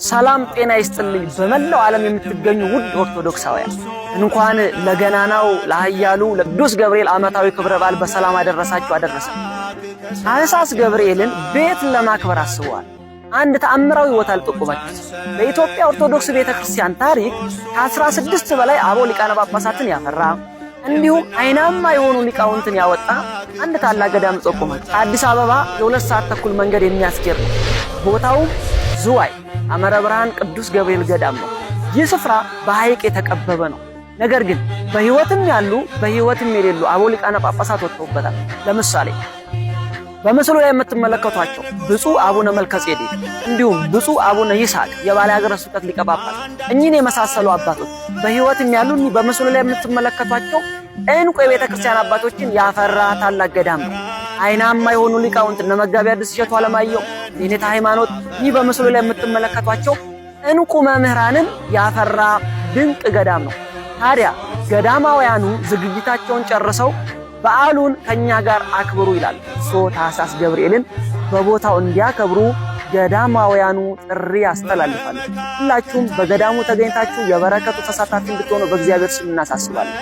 ሰላም ጤና ይስጥልኝ። በመላው ዓለም የምትገኙ ውድ ኦርቶዶክሳውያን እንኳን ለገናናው ለኃያሉ ለቅዱስ ገብርኤል ዓመታዊ ክብረ በዓል በሰላም አደረሳችሁ አደረሰ። ታኅሳስ ገብርኤልን ቤት ለማክበር አስበዋል። አንድ ተአምራዊ ቦታ ልጠቁማችሁ። በኢትዮጵያ ኦርቶዶክስ ቤተክርስቲያን ታሪክ ከ16 በላይ አበው ሊቃነ ጳጳሳትን ያፈራ እንዲሁም አይናማ የሆኑ ሊቃውንትን ያወጣ አንድ ታላቅ ገዳም ጠቁማችሁ። ከአዲስ አበባ የ2 ሰዓት ተኩል መንገድ የሚያስኬድ ነው። ቦታውም ዝዋይ ሐመረ ብርሃን ቅዱስ ገብርኤል ገዳም ነው። ይህ ስፍራ በሐይቅ የተከበበ ነው። ነገር ግን በሕይወትም ያሉ በሕይወትም የሌሉ አበው ሊቃነ ጳጳሳት ወጥተውበታል። ለምሳሌ በምስሉ ላይ የምትመለከቷቸው ብፁዕ አቡነ መልከጼዴቅ እንዲሁም ብፁዕ አቡነ ይስሐቅ የባሌ ሀገረ ስብከት ሊቀ ጳጳስ፣ እኚህን የመሳሰሉ አባቶች በሕይወትም ያሉ በምስሉ ላይ የምትመለከቷቸው እንቁ የቤተ ክርስቲያን አባቶችን ያፈራ ታላቅ ገዳም ነው። አይናማ የሆኑ ሊቃውንት እነ መጋቢ ሐዲስ እሸቱ አለማየሁ፣ የኔታ ሃይማኖት፣ ይህ በምስሉ ላይ የምትመለከቷቸው እንቁ መምህራንን ያፈራ ድንቅ ገዳም ነው። ታዲያ ገዳማውያኑ ዝግጅታቸውን ጨርሰው በዓሉን ከኛ ጋር አክብሩ ይላል። So ታኅሳስ ገብርኤልን በቦታው እንዲያከብሩ ገዳማውያኑ ጥሪ ያስተላልፋሉ። ሁላችሁም በገዳሙ ተገኝታችሁ የበረከቱ ተሳታፊ እንድትሆኑ በእግዚአብሔር ስም እናሳስባለን።